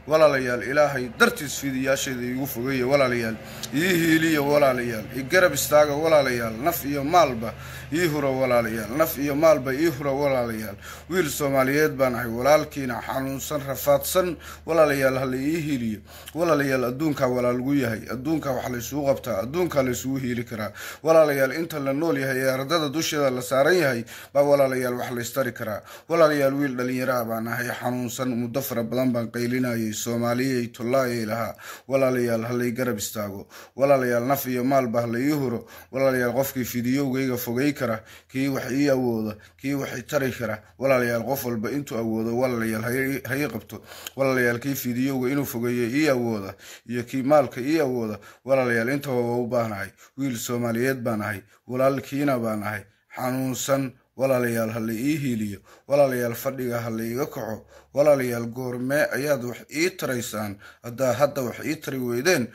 Walaalayaal, Ilaahay dartiis fiidiyaasheeda iigu fogeeya. Walaalayaal, ii hiiliya. Walaalayaal, i garab istaaga. Walaalayaal, naf iyo maalba ii hura. Walaalayaal, naf iyo maalba ii hura. Walaalayaal, wiil Soomaaliyeed baan ahay, walaalkiina xanuunsan, rafaadsan. Walaalayaal, hala ii hiiliyo. Walaalayaal, adduunkaa walaal lagu yahay, adduunkaa wax laysugu qabtaa, adduunkaa laysugu hiili karaa. Walaalayaal, inta la nool yahay ee ardada dusheeda la saaran yahay baa, walaalayaal, wax laystari karaa. Walaalayaal, wiil dhalinyaraha baan ahay xanuunsan. Muddo fara badan baan qaylinayay, Soomaaliyay tollaayay lahaa. Walaalayaal, halay garab istaago. Walaalayaal, naf iyo maalba hala ii huro. Walaalayaal, qofkii fidiyowgayga fogay kara, kii wax ii awooda, kii wax i tari kara, walaalayaal, qof walba intuu awoodo, walaalayaal, ha ii qabto. Walaalayaal, kii fidiyowga inuu fogeeyo ii awooda iyo kii maalka ii awooda, walaalayaal, intaba waa u baahnahay. Wiil Soomaaliyeed baan ahay, walaalkiina baan ahay xanuunsan. Walaalayaal, ha la ii hiiliyo. Walaalayaal, fadhiga ha la iga kaco. Walaalayaal, goormee ayaad wax ii taraysaan haddaa hadda wax ii tari weydeen?